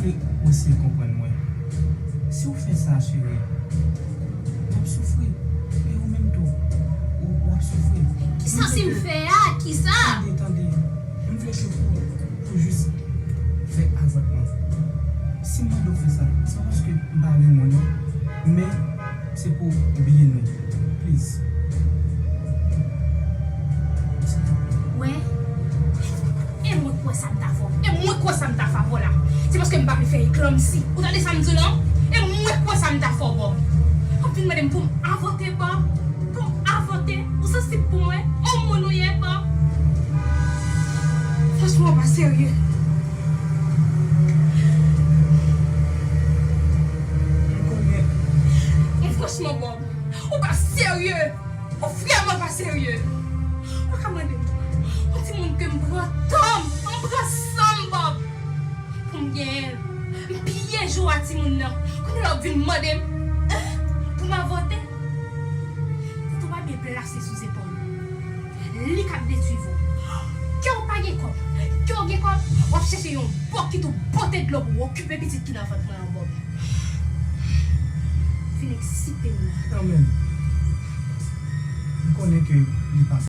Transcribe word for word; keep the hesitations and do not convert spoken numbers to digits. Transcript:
Cheri, ou eseye konprann mwen. Si w fè sa, cheri, w ap soufri. E ou menm tou, ou, w ap soufri. Kisa si m fè a? Kisa? Tande, tande. M vle ke pou, pou jis fè avòtman. Si m mande w fè sa, se pa paske m pa renmen w, non. Men, se pou byen nou. Please. Silvouplè. Wè? E mwen kwè sa m ta fè w. E mwen kwè sa m ta fè avè w la. Se paske m pa vle fè eklanmsi. Ou tande sa m di w lan? E mwen kwè sa m ta fè w, Bob. W ap vin mande m pou m avòte, Bob. Pou m avòte? Ou sansib pou mwen? On moun ou ye, Bob? Franchman, w pa serye. M konnen. Non, franchman, Bob. Ou pa serye. Ou vrèman pa serye. Ou ka mande m, yon timoun ke m pran tan m, m pran san m, Bob, pou m genyen l. M piye jou a timoun nan. Kounye la w ap vin mande m, hein, pou m avòte? Tèt ou pa byen plase sou zepòl ou. Li k ap detwi w. Kè w pa gen kòb. Kè w gen kòb, w ap chèche yon bòkit ou pote dlo pou w okipe pitit ki nan vant mwen an, Bob. Fin eksite m la. Kanmenm. M konnen ke li pa